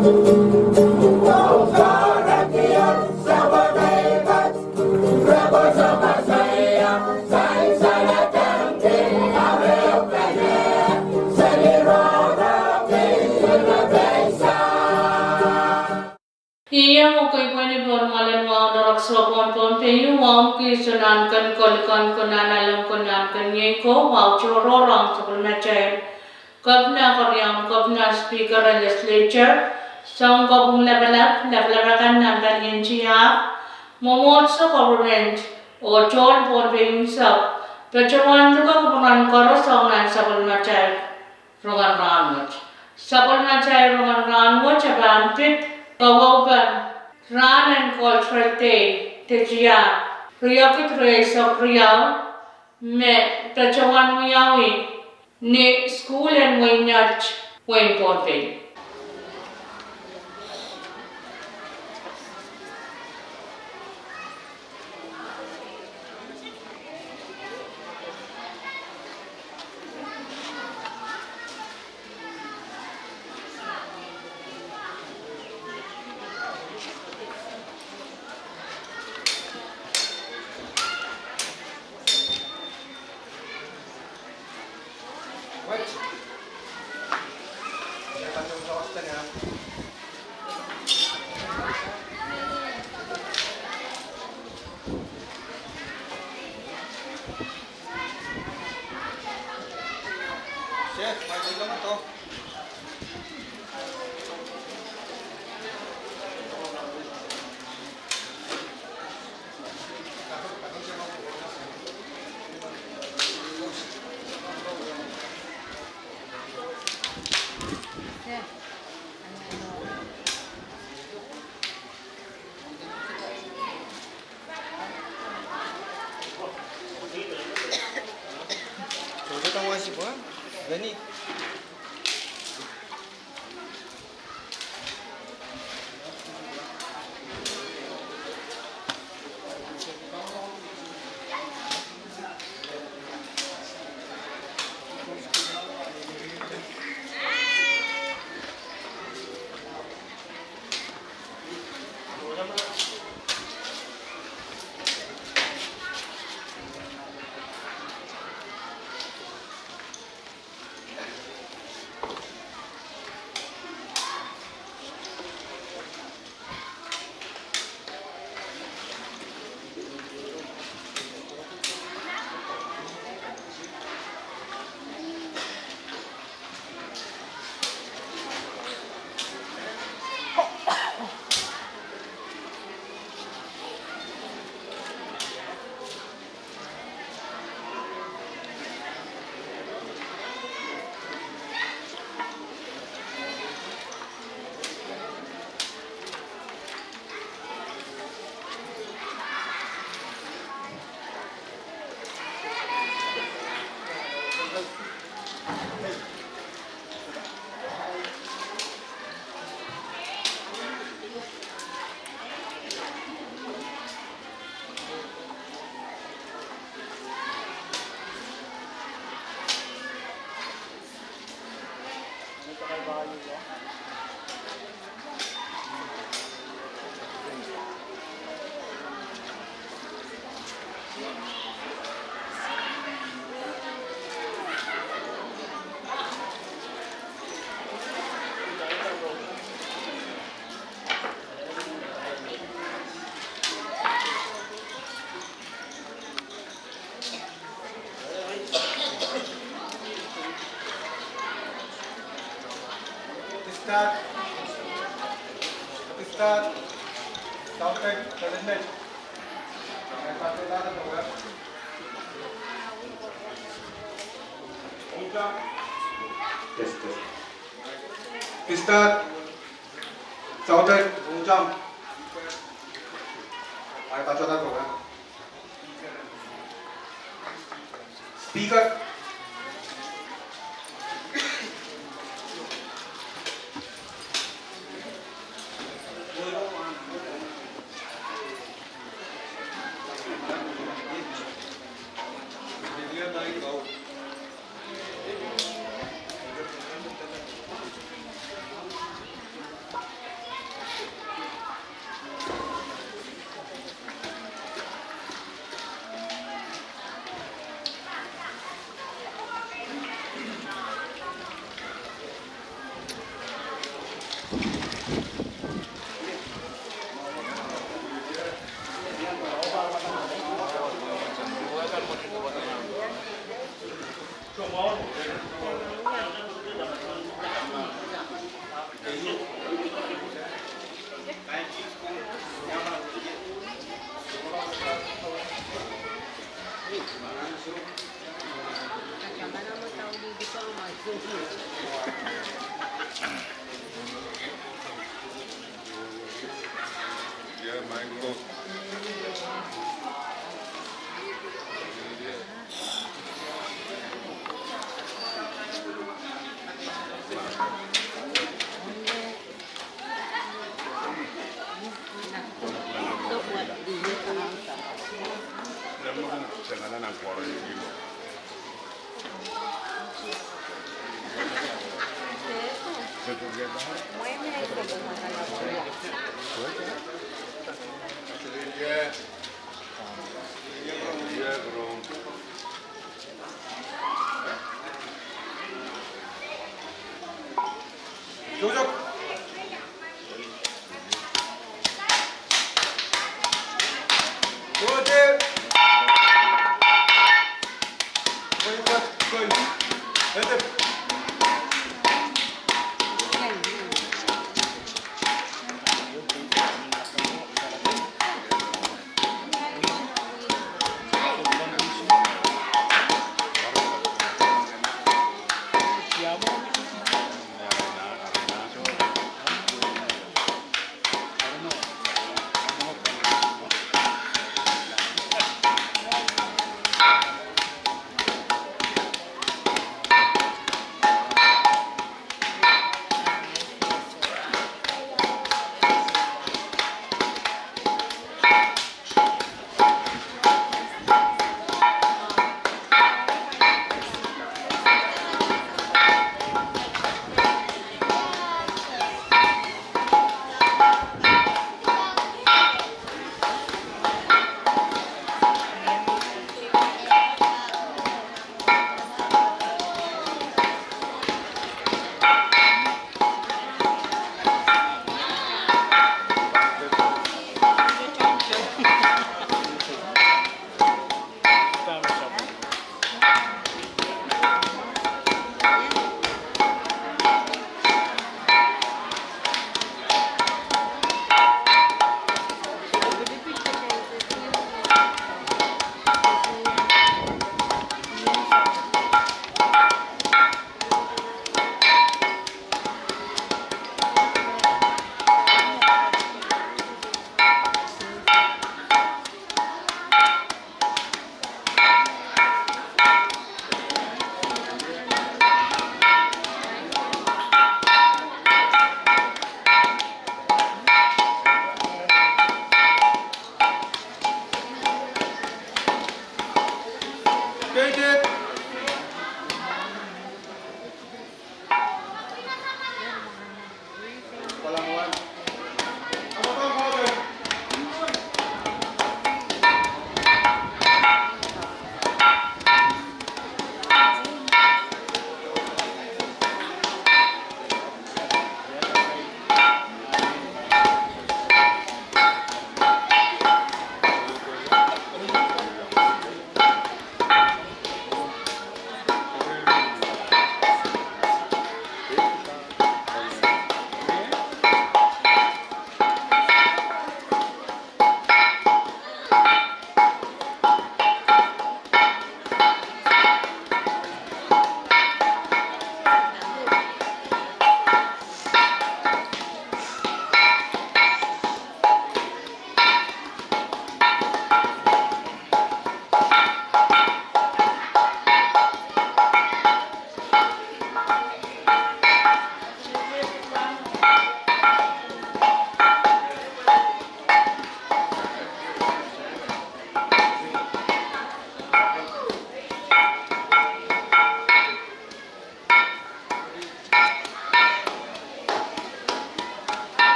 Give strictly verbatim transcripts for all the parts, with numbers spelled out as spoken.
Iei me kei pwehn pohn malen wahu en Rek Sou Pohnpei, wahu me kihsang nan ken kolikan, ken nan alem, ken nan ken iei ko, wahu tohrohr ong sapwellimatail Kepina, Keriaun Kepina, Speaker en Legislature, Sounkopwung Lapalap, lapalap akan nan palien tiahk, mwomwohdiso, government, oh tohn Pohnpei unsek, patohwan luke kupwuren koaros ong nan sapwellimatail rongen rahnwet. Sapwellimatail rongen rahnwet e pahn pid kawaupen rahn en Cultural Day, de tiahk riekid rieisek riau, me patohwan wiawi ni sukuhl en wehin Nett, wehin Pohnpei. Start. Start. Southern President. Yes, yes. Start. Southern Bujam. Speaker.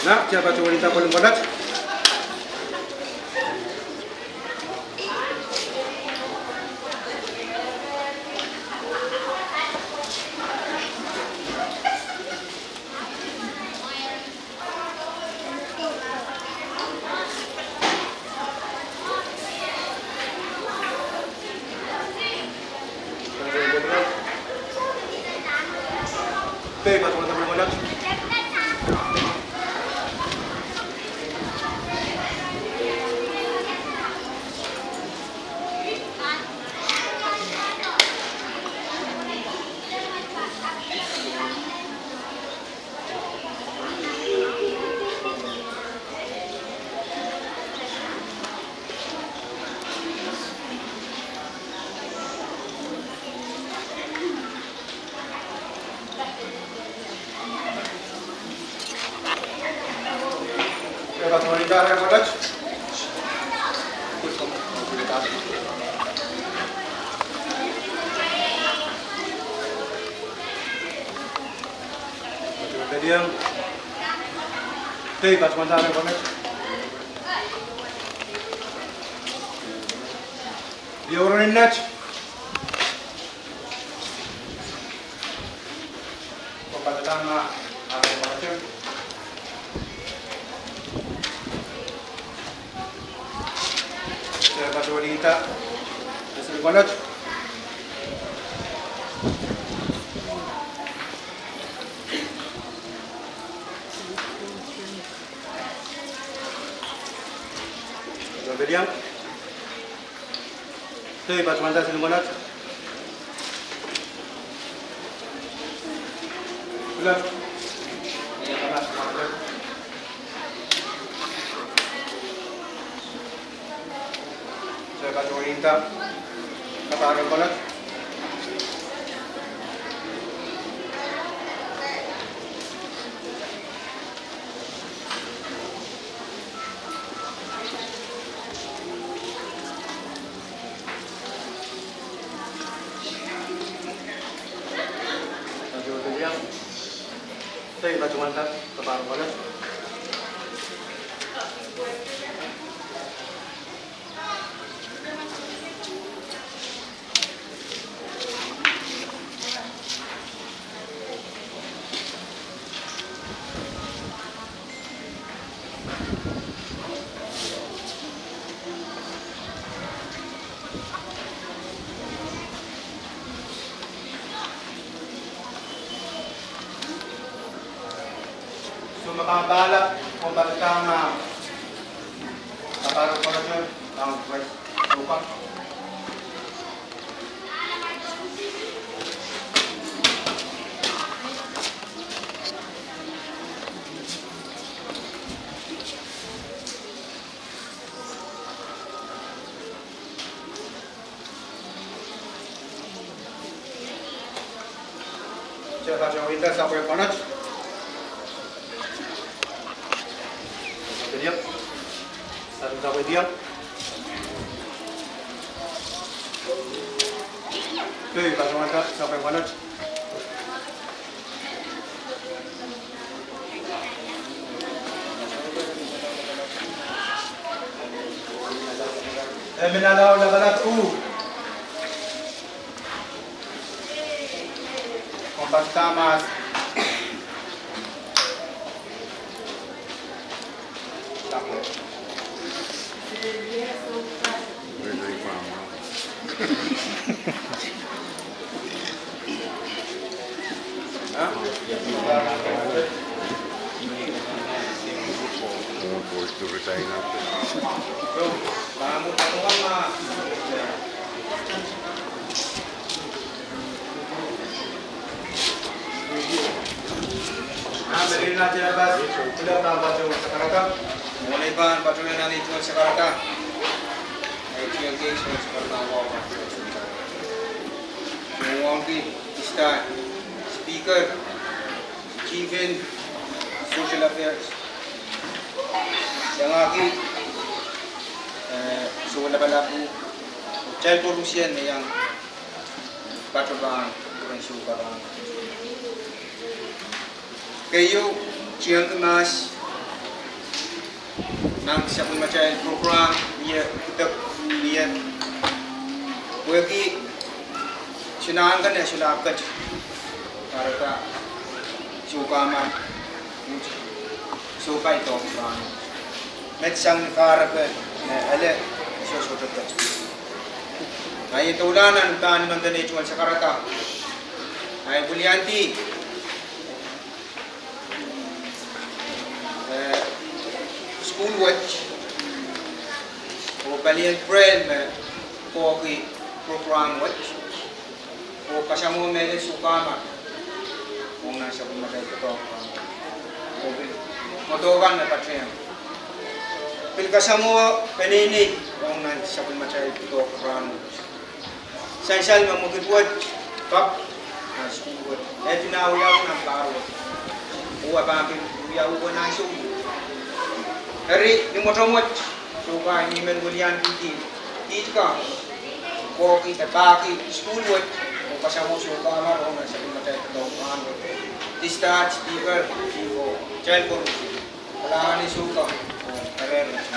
Nah, kitail patohwan inda pwelen pwukat. Dei patohwan dahme konet? Ia uren innet? Ko patohwan dahme konet? Kitail patohwan inda, dahme konet? Dahme pil iang? Dei patohwan dahme konet? Pil iang? Kitail patohwan inda, kapahren konet? Dei patohwan inda, kapahren konet? Soh me pahn pahla, komw pahn tama. Pahn pahla, pahn pahla. Sehte pahn wia sapwei pwonot. Sapwei diop. Sapwei diop. Pei pahn wia sapwei pwonot. E mih nan lao lapalap uh. Komw pahn tama. Ahpw me rin nan tehnpas, pil pahn patohwan sakarada. Mwohn ei pahn patohwan nan ei tungoal sakarada. Ei tungoal kei tungoal sakarada, wahu pahn patohwan sakarada. Mwohn wahu ki, Mister Speaker, Chief en Social Affairs. Iangahki, eh, soh lapalap uh. Kitail koarusie me iang patohwan kupwuren soukautih. Keieu, tiengki mahs nan sapwellimatail program, ie, kudok, ie. Pwehki, sohte anahne solahr ket kahrehda soukamar sohpai doadoahk. Met sang ni kahrepe, eh, ele, soh sohte ket. Ahi doula nan pahn ni menden ei tungoal sakarada. Ahi wiliandi, eh, sukuhl wet, oh palien pwurehng me kohki program wet, oh kasamwo mehlel soukamar ong nan sapwellimatail doadoahk. Oh pil, mwadok kan me patehng. Pil kasamwo peneinei ong nan sapwellimatail doadoahk. Sansal me mwekid wet, pahn, nan sukuhl wet, e pil wiawi nan pahr wet. Oh e pahn pil wiawi nan sukuhl. Eri, ni mwotomwot, soupai ni men wiliandi, kiht kan, kohki, e pahki sukuhl wet, oh kasamwo soukamar ong nan sapwellimatail doadoahk wet. Mister Speaker, Chief, oh kitail koarusie. Kalahngan en soukamar, oh, eri, eri, eri.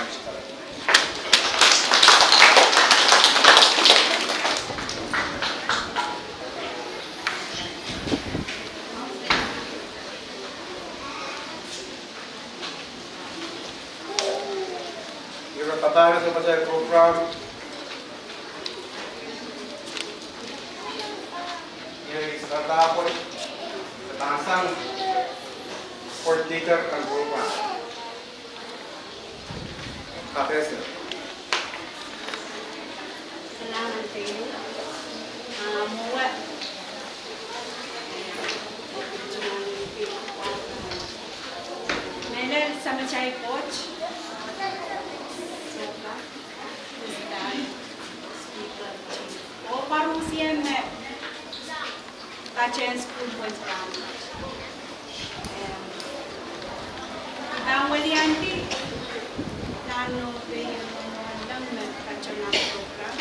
Ire kapahla sapwellimatail program. Ie, sakarada pwon, pahn sang coordinator kan program. Kapehse. Kalahngan keieu. Ah, mwowe. Mehlel samatail Koht. Sohpa. Mister Speaker. Oh koarusie me patehng sukuhl wet rahn wet. Em, I pahn weliandi nan nohpei en mwohn leng me patohwan program.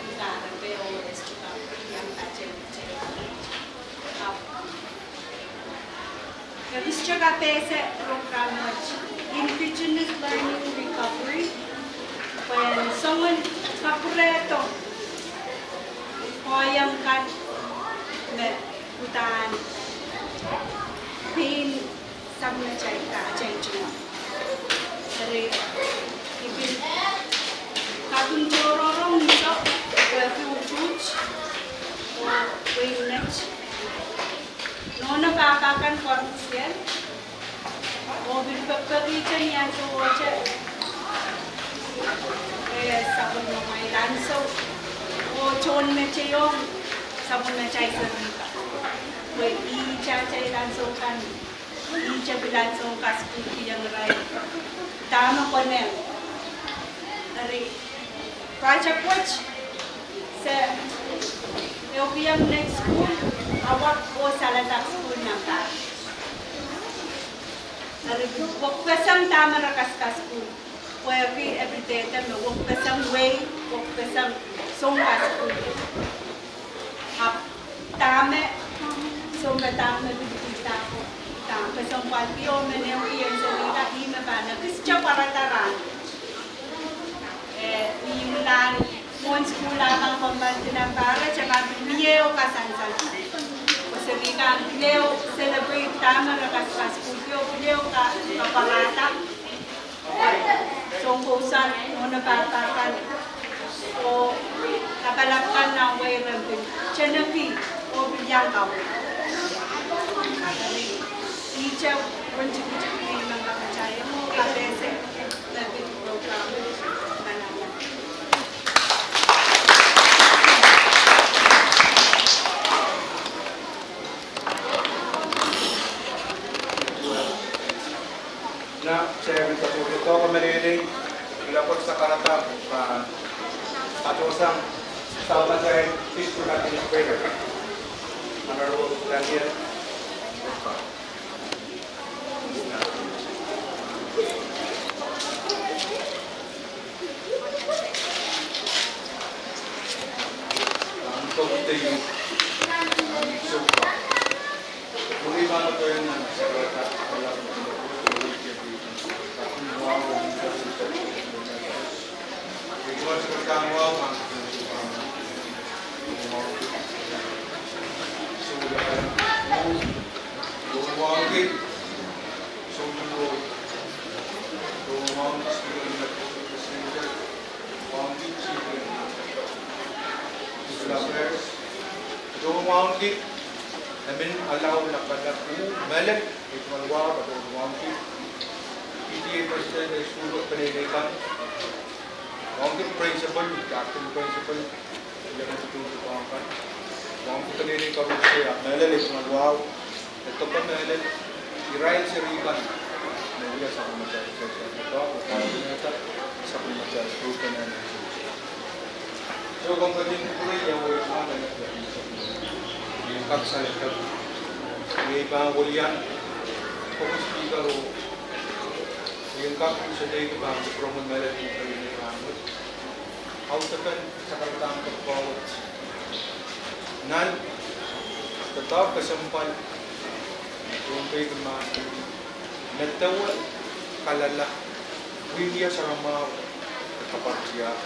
I pahn pil oes tuka iang patehng. Ahpw e pil kapehse program wet, Indigenous Learning Recovery, pwehn soangen kapwurehdo koahiek kan me uhdahn pein sapwellimatail pahtail tungoal. Eri, I pil kaping tohrohro ni soh, pwehki utuht, oh pwehki met. Nohno pahpa kan koaros, oh pil pekpekihte ni ansou wet, eh, sapwellimatail ansou, oh tohnmetehiong sapwellimatail serihkan. Pwe ihte atail ansou kan, ihte pil ansou kasukuhlkihong irail dahme konehng. Eri, project wet se ehukihong next school, award oh saledek school nan parish. Eri, wekpeseng dahme re kaskasukuhl. Pwehki e pil dehde me wekpeseng wehi, wekpeseng soun kasukuhl. Ahpw dahme, sounpadahk me pil pidada ko, dahme kesempwalki oh me nehki en serihkan, ih me pahn ekiste pwarada rahn. Eh, ni ulahn mwohn sukuhl ah pahn kompoaldi nan parish, e pahn pil mie ehu kasansal. Pwe serihkan pil ehu celebrate dahme re kaskasukuhlki oh pil ehu ka, kapwarada soun kousoan nohno pahpa kan oh lapalap kan nan wehi ren pil teneki oh pil iang kaweid. Eri, ihte wen tikitik me I men kapatahiong oh kapehse me pil program. Nan, se pil patohdo doadoahk, I pil pil pwurehng sakarada, ah, patohsang sapwellimatail District Administrator, Honorable Daniel. Tohn wauneki, emen Alau Lapalap, oh mehlel, eh, tungoal wahu, tohn wauneki, P T A president, eh, sukuhl peneinei kan. Wauneki principal, acting principal, elementary school kan. Wauneki peneinei koaros, eh, mehlel, eh, tungoal wahu. E doadoahk me irail serihkan me wia sapwellimatail, sapwellimatail, sapwellimatail. Soh, komw ketin kupwure oh I pahn, I en kak saledek, I pahn welian, Speaker, oh I en kak saledek pahn kupwuromwi mehlel kupwure ni rahnwet. Audepen sakaradahn pwukoa wet. Nan doadoahk kesempwal, Pohnpei mahs, medewe kalelapak, wiewia saramwahu, kapwar tiahk.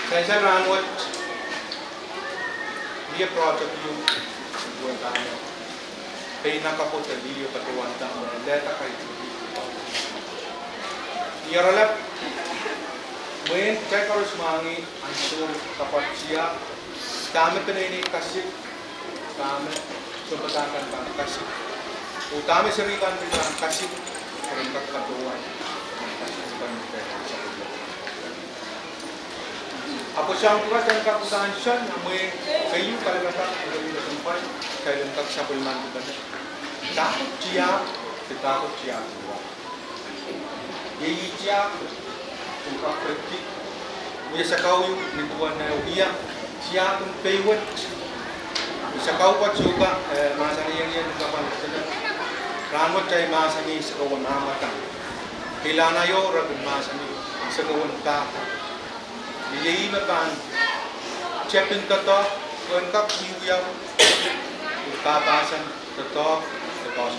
Sansal rahnwet, mie project ieu, pwe dahme pein akapwete lih patohwan dahme lelehda kaidehn. Ni oaralap, mwein kitail koaros mwahngih ansou kapwar tiahk, dahme peneinei kasik, dahme sounpadahk kan pahn kasik, oh dahme serihkan pil pahn kasik, pwe ren kak patohwan kasik kan. Ahpw soang pwukat en kak uhdahn soangen mwein keieu kalelapak, keieu kesempwal, kitail en kak sapwellimanki dahkot tiahk, de dahkot tiahk. Iei tiahk, soun kak peki, wia sakau ieu ni duwen eh wia tiahk en pei wet. Sakau pwoat souka, eh, mahsanihong ie ni kapwa lehdi. Rahnwet kitail mahsanih sakauen ah mwadang. Kilang aio re pil mahsanih sakauen pahpa. Iei me pahn tepin doadoahk, pwe en kak wiewia, pahpahsan doadoahk, doadoahk.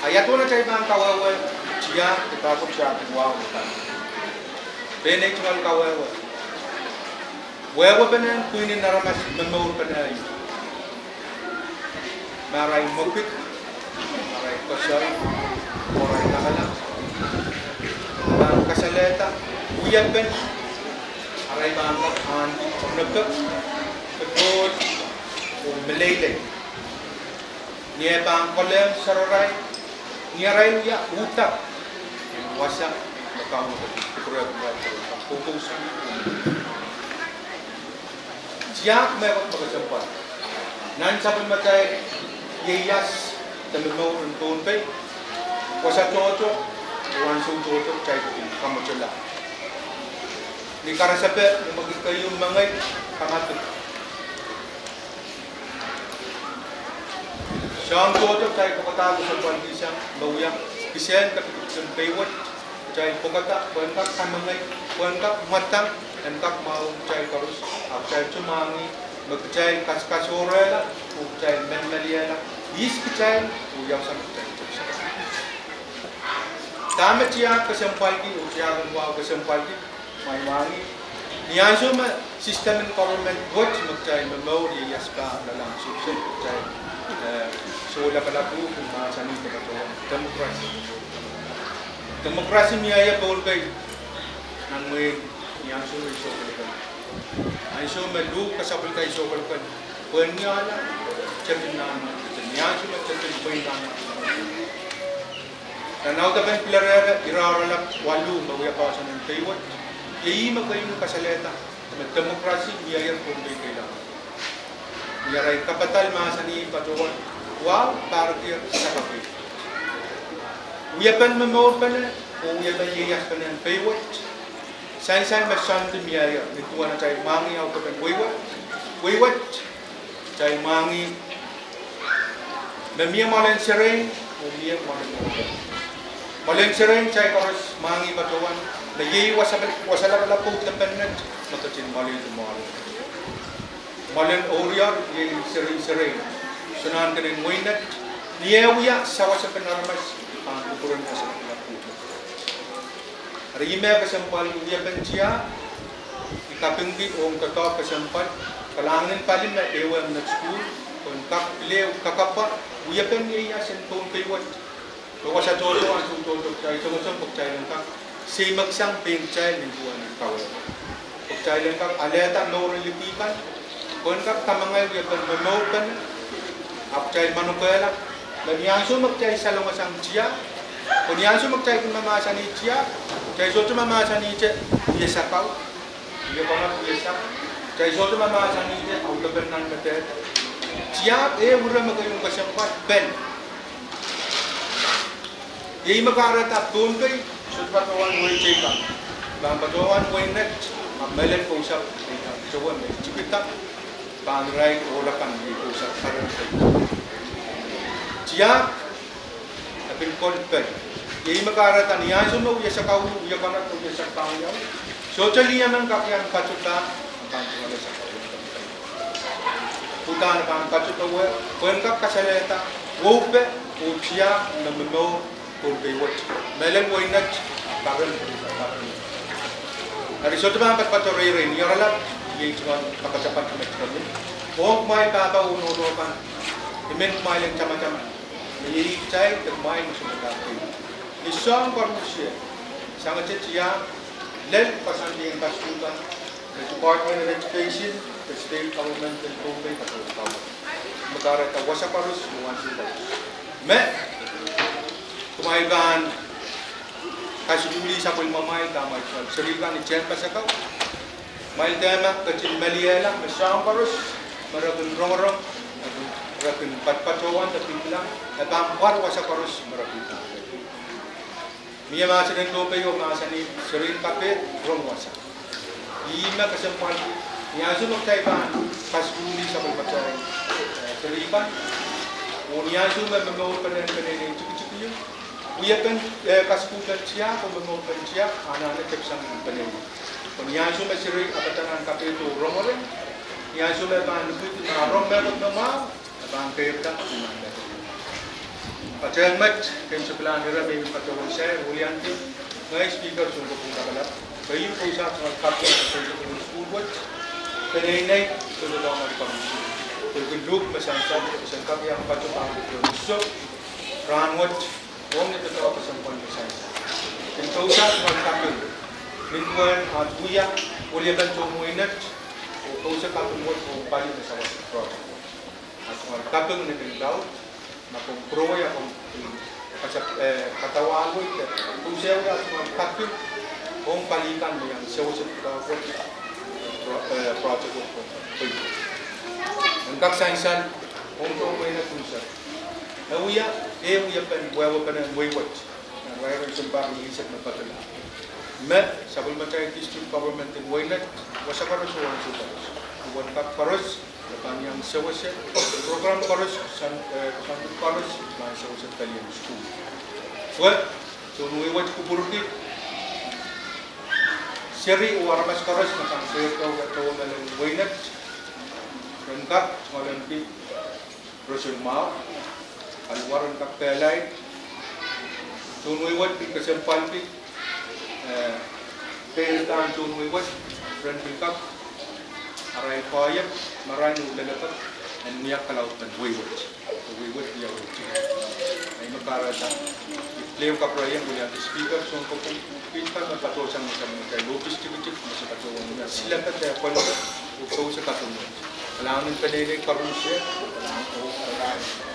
A ia duwen atail pahn kawehwe tiahk, de dahkot tiahk en wahu kan. Pein ei tungoal kawehwe. Wehwehpene en pwihn en aramas me momourpene ieu. me arail mwekid, arail koasoi, arail lamalam, pahn kasalehda wiepen arail pahn kak ahneki onopek, popohl, oh meleilei. Ni eh pahn kolehng sarawi, ni arail wia uhdahn wasa me Kauno ketin kupwurki irail pahn kak koukousoan. Tiahk mehkot me kesempwal nan sapwellimatail ieias de momour en Pohnpei, wasa tohto, oh ansou tohto kitail kin kamwotala. Ni karasepe, ni mwekid keieu mengei, kamadipw. Soahng tohto kitail pwukada kesempwalki sang me wia kisehn kepikipik en Pei wet, kitail pwukada pwehn kak kamengei, pwehn kak mwadang, en kak mwahuki kitail koaros, ahpw kitail sohte mwahngih me kitail kaskasuwedla, oh kitail melimelieila, ihs kitail, oh iasang kitail. Dahme tiahk kesempwalki, oh tiahk en wahu kesempwalki, me I mwahngih, ni ansou me system en government wet me kitail momour ieias pahn lalaud, kitail, eh, soh lapalap oh kin mahsanih patohwan democracy. Democracy mieier Pohnpei nan mwein ni ansou me I soh kelekel. Ansou me luhk kasapwilda I soh kelekel, pwehn wiahla tepin nanmwarki, ni ansou me tepin mwein nanmwarki. Nan audepen Pilerehre irair lap waluh me wia poahsoan en Pei wet, iei me keieu kasalehda me democracy mieier Pohnpei keilahn. Ni arail kapadal mahsanih patohwan wahu, pahrek ier sakapwe. Wiepen momourpene, oh wiepen ieiaspene en Pei wet, sansal me soandi mieier, ni duwen atail mwahngih audepen wei wet, wei wet, kitail mwahngih me mie mwoalen serein, oh mie mwoalen mour. Mwoalen serein kitail koaros mwahngih patohwan, me iei wasa, wasa lapalap oh dependet me ketin mwoalehdi mwoalen. Mwoalen ourior iei serein serein, soangen kenen weinet, ni eh wia sawasepen aramas pahn kupwuren wasa lapalap oh dependet. Eri ih me kesempwal wiepen tiahk, I kapingki ong doadoahk kesempwal, kalahngan en pali me ehu met sukuhl, pwehn kak pil kakapa wiepen ieias en Pohnpei wet. Me wasa tohto, ansou tohto kitail songosong pwe kitail en kak seimeksang pein kitail nin duwen en kawehwe. Pwe kitail en kak alehda mouren liki kan, pwehn kak kamengei wiepen momourpene, ahpw kitail manokehla me ni ansou me kitail salongasang tiahk, pwe ni ansou me kitail kin mamahsanihte tiahk, kitail sohte mamahsanihte wia sakau, wia konehng wia sakau, kitail sohte mamahsanihte audepen nan medehde. Tiahk eh wire me keieu kesempwal pen. Iei me kahrehda Pohnpei sohte patohwan wehi teikan, pahn patohwan weinet, ahpw mehlel kousapw teikan, towe me I tipida pahn irail ohl akan me kousapw karen teikan. Tiahk e pil kolpel. Iei me kahrehda ni ansou me wia sakau, wia konehng, wia sakau, sohte lih emen kak iang patohda, pahn tungoale sakau. Uhdahn pahn patohda, pwehn kak kasalehda weupe oh tiahk me momour Pohnpei wet, mehlel weinet, karen, karen. Eri sohte pahn patopato reirei, ni oaralap, iei tungoal kapatapat me I tepin ong kumwail pahpa oh nohno kan, I men kumwail en tamataman, me iei kitail de kumwail me sohte pahn pei. Ni soahng koarusie, sangete tiahk, lel koasoandi en kasukuhl kan, me Department of Education, de state government en Pohnpei, patohwan kawehwe. Me kahrehda wasa koaros, me wasa koaros. Me, kumwail pahn kasukuhli sapwellimamwail, dahme kumwail seri kan ni tehnpas akan. Kumwail dahme ketin meliehla, me soahng koaros me re kin rongorong, re kin patpatohwan de pilkilang, e pahn pwar wasa koaros me re kin pahn Mie mahsen en Pohnpei oh mahsanih, serin kapehd rong wasa. Ih me kesempwal, ni ansou me kitail pahn kasukuhli sapwellimatail, eh, seri kan, oh ni ansou me momourpene en peneinei tikitik ieu, wiepen, eh, kasukuhlen tiahk oh momourpen tiahk anahne tepsang en peneinei. Oh ni ansou me seri apatanan kapehd oh rongorong, ni ansou me pahn likidi ma rong mehkot me mwahu, e pahn keirda nan mehkot. Patehng met, ken sokilahn ire me I pil patohwan sair, weliandi, ngehi Speaker Sounkohp Lapalap, keieu kousapw nan kapw en Sounkohp Sukuhl wet, peneinei, Sounkohp Lapalap, Kin luk me sansal, me sansal iang patohwan pahn lukio. So, rahnwet, ong ni doadoahk kesempwal me sansal. Kin kousoan me kaping, nin duwen ah wia, weliakan tohn wehin Nett, oh kousoan kaping wet ong pali me sawas project. Ah soangen kaping ni kin laud, ma komw pwurowei ah komw, eh, kadawa wet, eh, kousoi ah soangen kaping ong pali kan me iang sewese pwutak wet, pro-, eh, project wet ong pali. En kak sansal ong tohn wehin Nett unsek. E wia, e wiepen, wehwehpen en wehi wet. Nan rairen sounpar me ilisek me patula. Me, sapwellimatail district government en wehi Nett, wasa koaros oh ansou koaros. Duwen kak koaros, e pahn iang sewese, program koaros, san-, eh, sanduk koaros, pahn sewese pelien sukuhl. Pwe, tohn wehi wet kupwurki, seri oh aramas koaros me pahn keirda oh kadohng wehi Nett, ren kak, tungoalenki, roson mwahu, ahpw ren kak kehlail, tohn wehi wet pil kesempwalki, eh, keirda tohn wehi wet, ren pil kak, arail koahiek, marain oh lelepek, en wia kalaudpen wehi wet. Wehi wet wia wet. Ei me kahrehda, I pil kapwurehiong weliandi speaker, soun kopwung, pil kan me patohsang me sapwellimatail ohpis tikitik, me se patohwan wia silepe de pwello, oh kousoan kaping wet. Kalahngan en peneinei koaros, kalahngan oh kalahngan.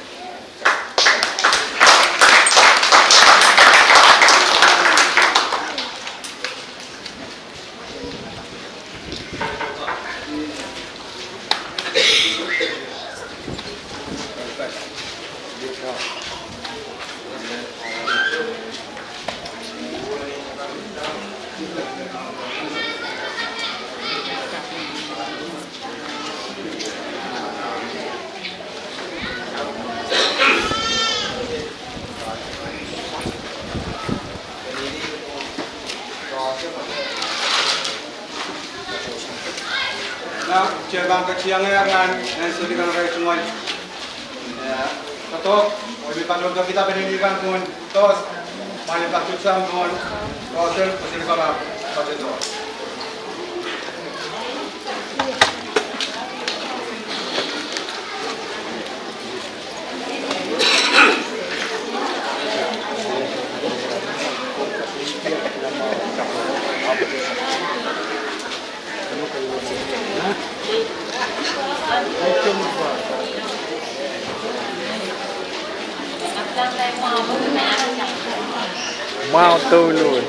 Nan, kitail pahn ketiengehr nan, nan seri kan rehn tungoal. Eh, doadoahk, oh I pahn pwurokihda peneinei kan pohn Tos, ma I pahn pwurokihda pohn Tos, oh seri kan, ah, patohdo. Mwahu douluhl.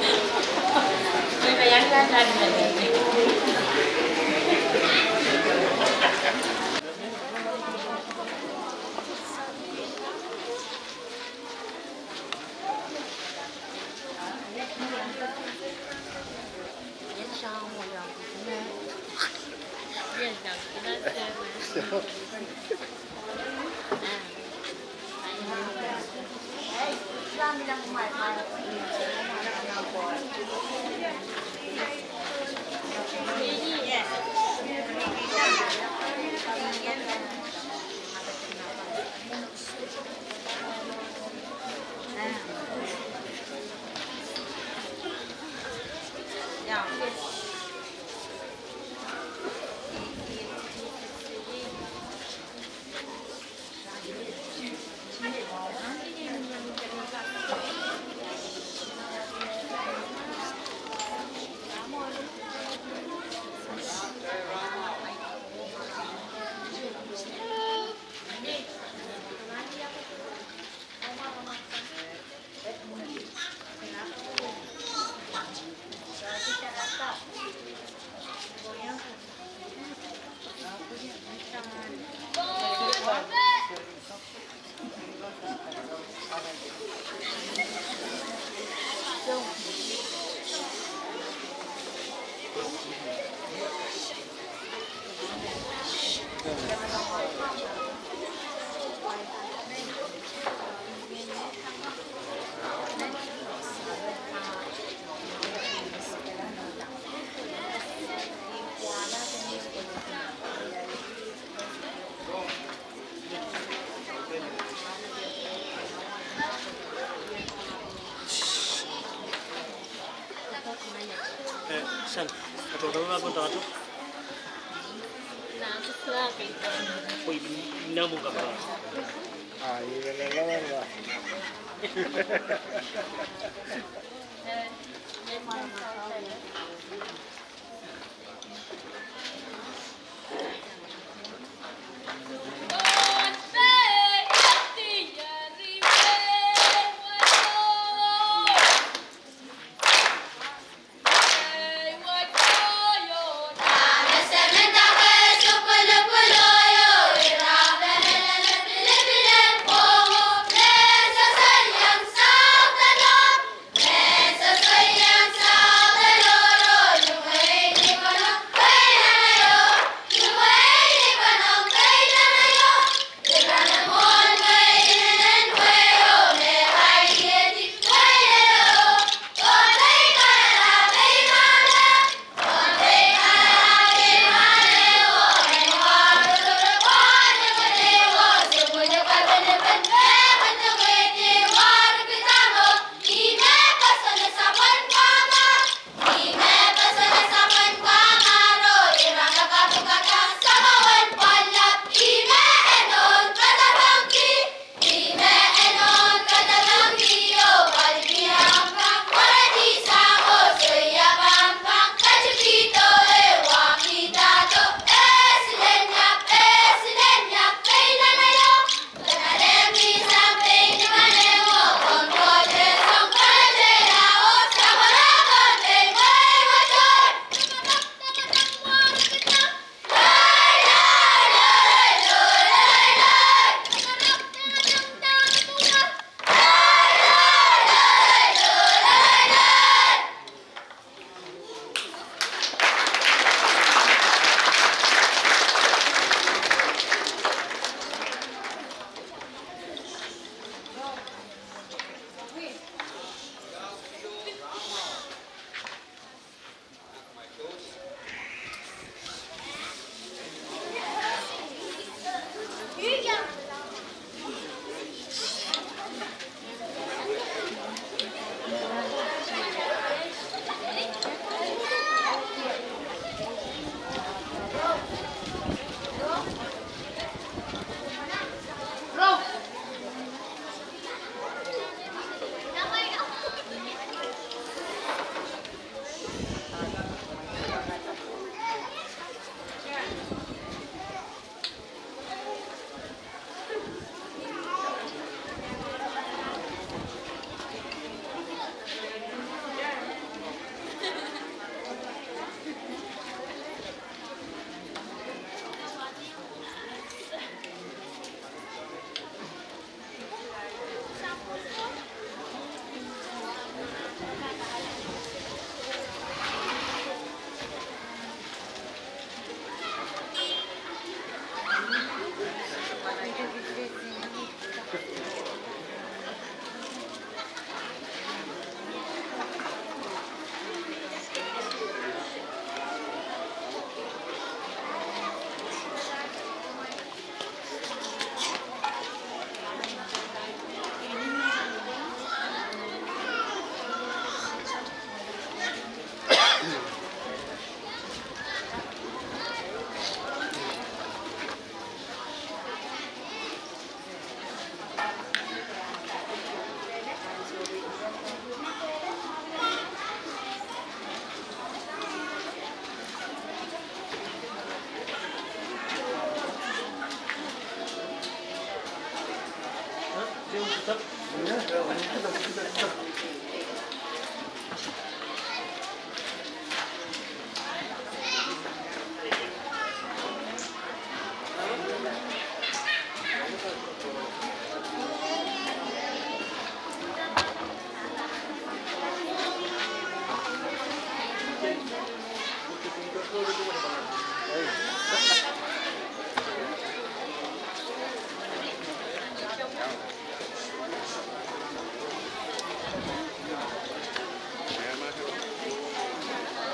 Eh, Sam, atau tahu apa tahu?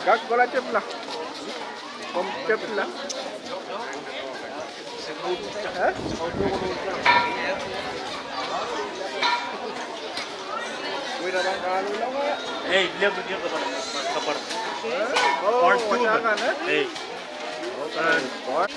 Kak kola tepla. Komw tepla. Eh? Ei, lep dia kapar, kapar. Eh? Oh, part two kan, eh? Ei. Okay. Part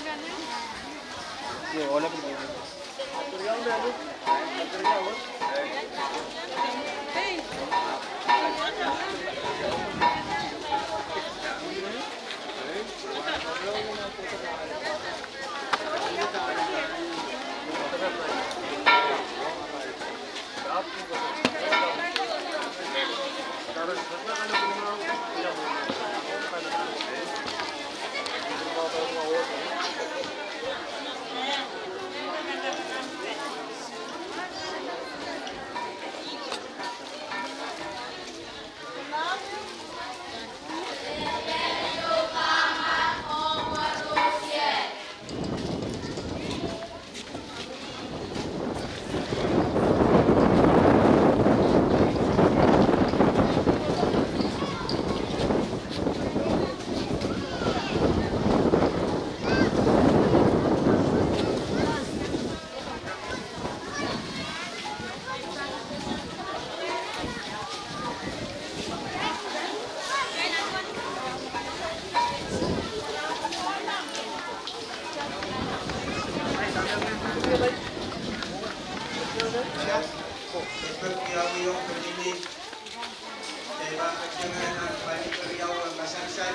Kitail pahn ketiengehla nan pali keriau en kasansal,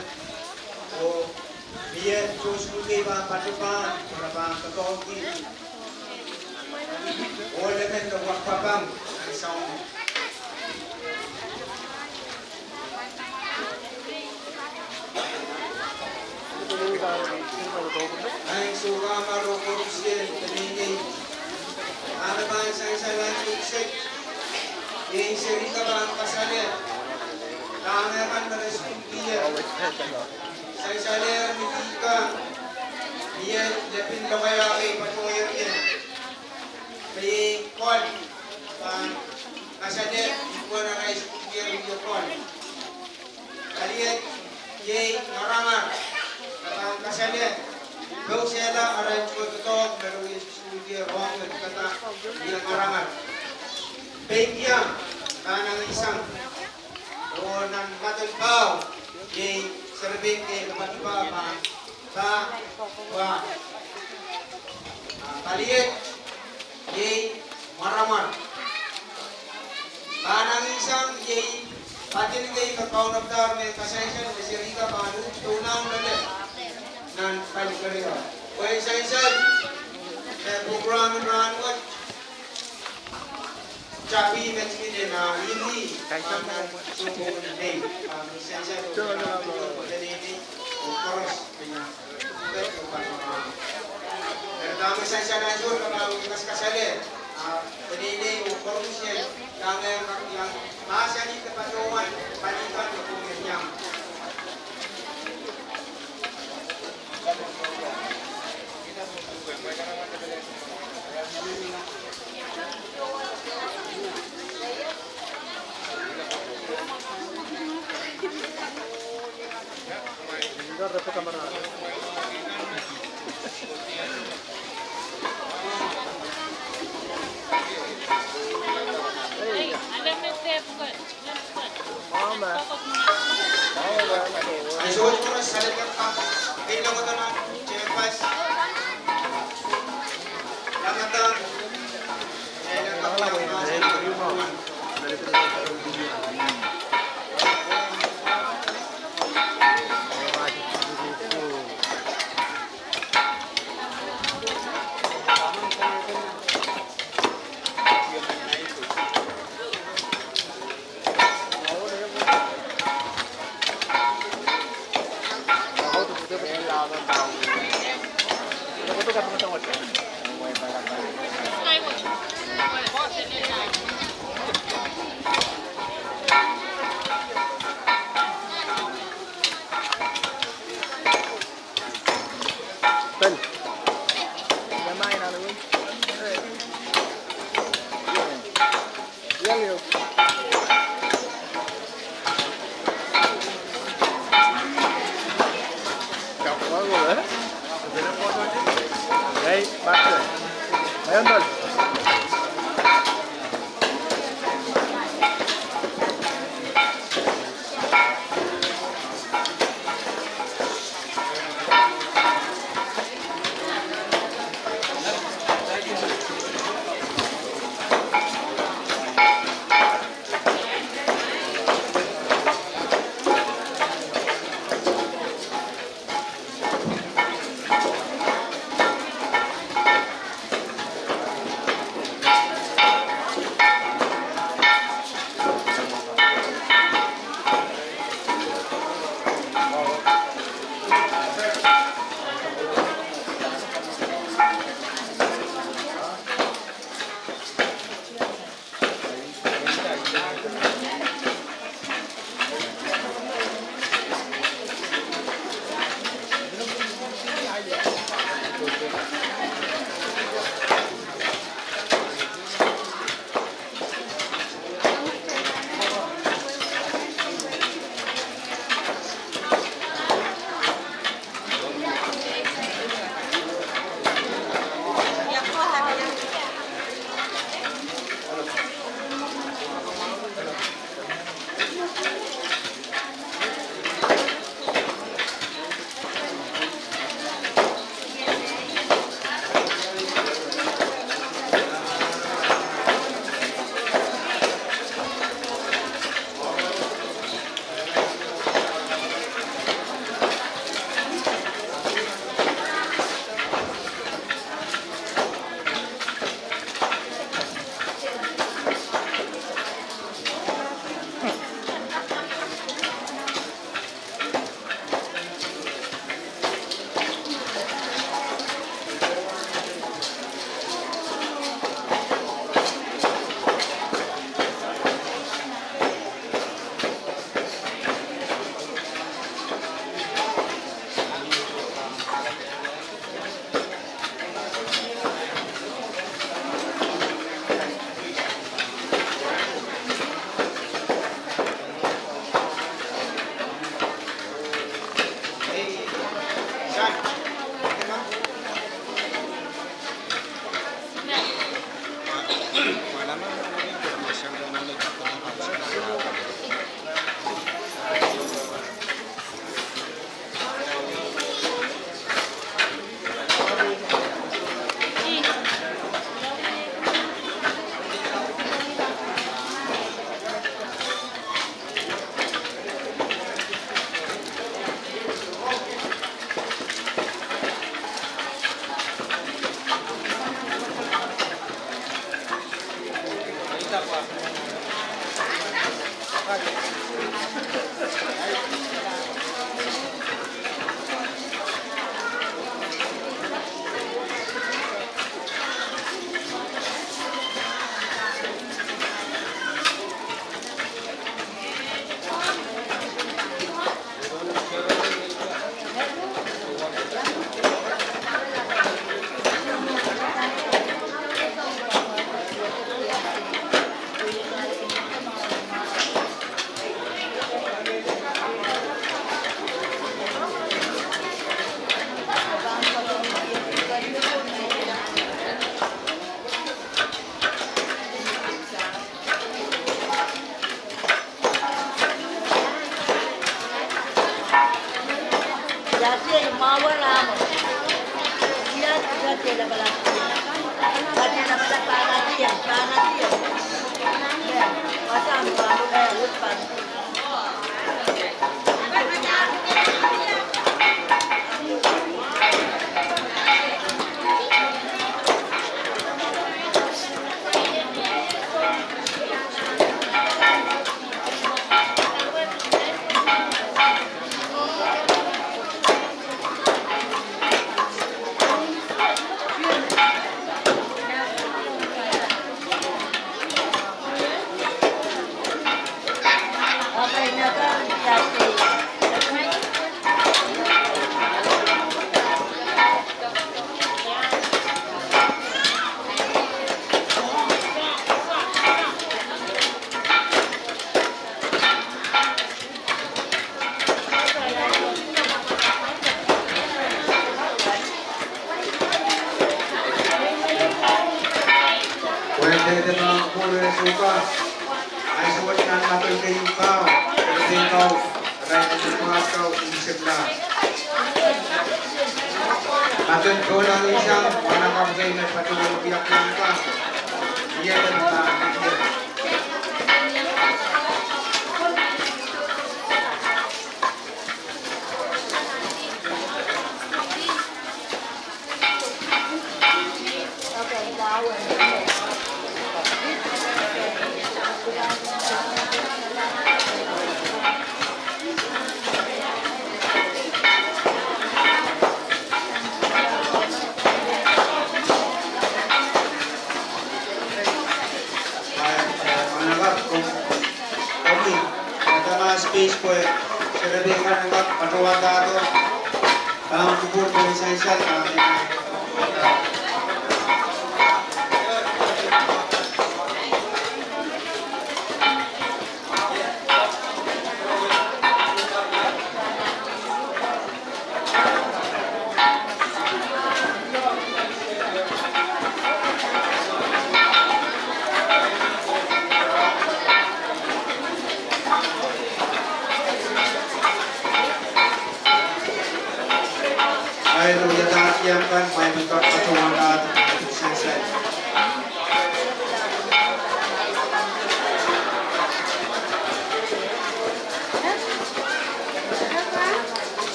oh mie soh suwed kei pahn patohwan, pwe re pahn kokohki ohl emen me wahn papah nan soahng. Maing Soh Rahmar oh koaros en peneinei, a me pahn sansal nan eisek, iei Serika pahn kasale dahme kan me re sukuhlkiher. Sansalehr ni Serika, mie lepin lokaia kei patohwanohng ie, me iei Kol, pahn kasale ni pwehn arail sukuhlkiher wie Kol. Paliet iei Ngarangar, pahn kasale, pousehla arail tuhwet doadoahk me re wie sukuhlkiher ong me kihda wie Ngarangar. Peinkiong, Pahnangisang, oh nan Madelpao, iei serepein kei me katipa pahn Pahpwa. Ah, paliet iei Mwaramwar. Pahnangisang iei patin kei me kaunopadahr me kasansal me Serika pahn uhd tohn ahmw loale nan pali keriau. Pwehn sansal me program en rahnwet, tapi me kin ina imi, ah, nan sounpwong nei, ah, me sansal, oh, peneinei, oh, koaros. Eri dahme sansal ansou re pahn kaskasale, ah, peneinei oh koaros en, dahme, ah, mahsanih de patohwan pali kan me pwungen iang. Pwehn dehde ma mwohn suhs kan, ahi suwed nan mahsen keieu kau, keieu kau, irail en mahsen kau, unsek lahn. Mahsen kau nan unsek, mwahnakapw kei me patohwan wiahkiong kan. Ie de mahsen keieu. Komwi, dahme space pwe serepein kan en kak patohwandahdo, pahn kupwur pwe sansal, pahn Hallelujah, dahkot iang kan, pwe pahn kak patohwandahdo, sansal.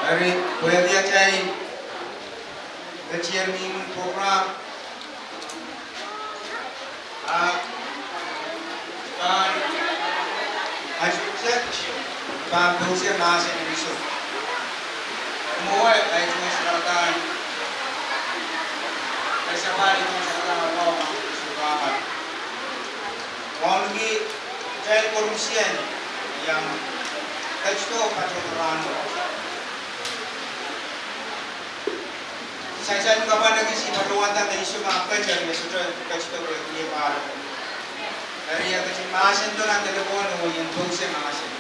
Eri, pwehki atail ketier ni imwin program, a pahn, a church pahn pousehla mahsen en Isop. Mwowe, a church pahn, a sapwali pahn, a pahn, a pahn, a pahn. Wauneki kitail koarusie iang ketido patohwan rahno. Sansal me kapwandakis patohwanda me Isop ah ketido, me sohte ketido pwe e pahn. Eri e ketin mahsendo nan delepwohn oh ien pousehla mahsen.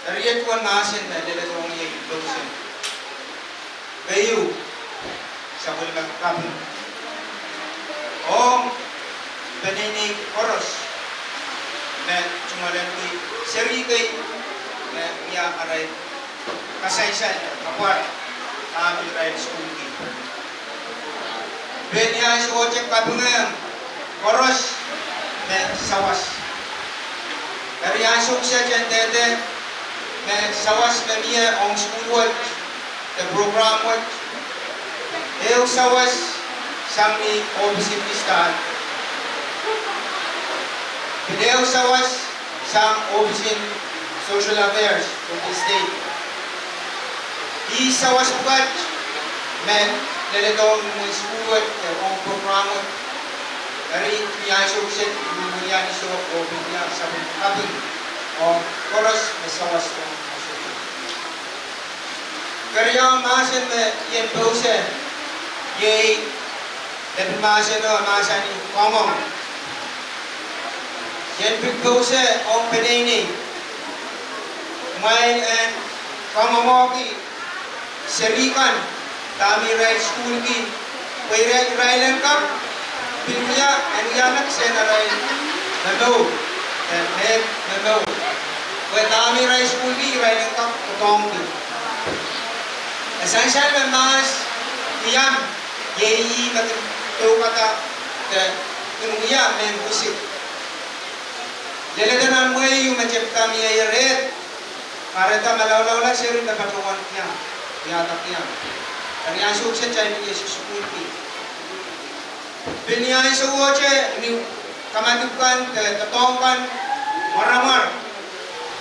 Eri e duwen mahsen me leledohng ie ien pousehla. Keieu, sapwellime kaping. Ong peneinei koaros me tungoalenki seri kei Ia arail kasansal, apwal, ahpw irail sukuhlki. Pil ni ansou ohte kapingehng koaros me sawas. Eri ansou kiset en dehde me sawas me mie ong sukuhl wet de program wet. Ehu sawas sang ni ohpis en district. Pil ehu sawas sang ohpis en Social Affairs of the state. Ih sawas pwukat me leledohng imwen sukuhl wet de ong program wet. Eri ni ansou kiset, ni ansou oh pil ni ansou kaping ong koaros me sawas ong ansou. Keriau mahsen me I en pousehla, iei, lepin mahseno mahsanih kamwomw. I en pil pousehla ong peneinei mwein en kamwomwki seri kan dahme irail sukuhlki, pwe irail, irail en kak pil wia, en wia nek sen arail momour, eh, me, momour. Pwe dahme irail sukuhlki irail en kak doadoahngki. E sansal me mahs iang, iei ih me kin doukada de kin wia mehn wisik. Lelehda nan mwehi me tepda mie rehd, kahrehda malaulaula seri me patohwan kiang, wiahda kiang. Eri ansou kiset kitail pil sukuhlki. Pil ni ansou ohte ni kamadipw kan de doadoahk kan mwaramwar.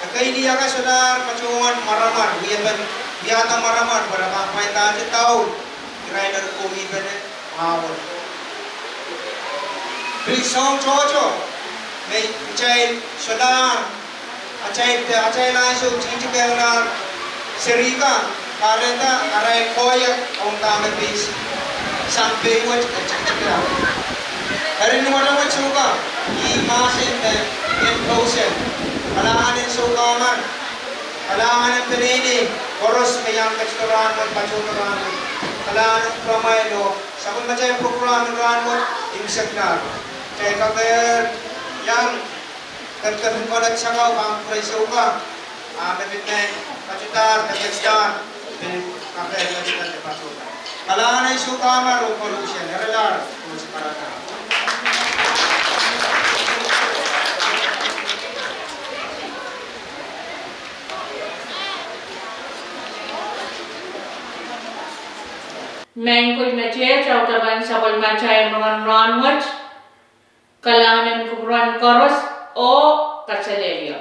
Ekei lih akan solahr patohwan mwaramwar, wiepen wiahda mwaramwar, pwe re pahn pwaidahte daul irail me komihpene mwahu. Pil soahng tohto me kitail solahr, atail, atail ansou tikitikla seri kan, kahrehda arail koahiek ong dahme pein sang pei wet e tikitikla. Eri ni wata wet souka, ih mahsen me I en pousehla, kalahngan en soukamar, kalahngan en peneinei koaros me iang ketido rahnwet, patohdo rahnwet, kalahngan en kupwuramwail oh sapwellimatail program en rahnwet, imwseklahr. Kitail kakehr iang kepkepin kolek sakau pahn kupwuren souka, a me pil men ketidohr, me ketidohr, pil kakehr ketido de patohdo. Kalahngan en soukamar ong koaruhsie, erelahr, koaruhsie. Maing ko, me kitail audepen sapwellimatail rongen rahnwet, kalahngan en kupwuren koaros oh kaselehlie.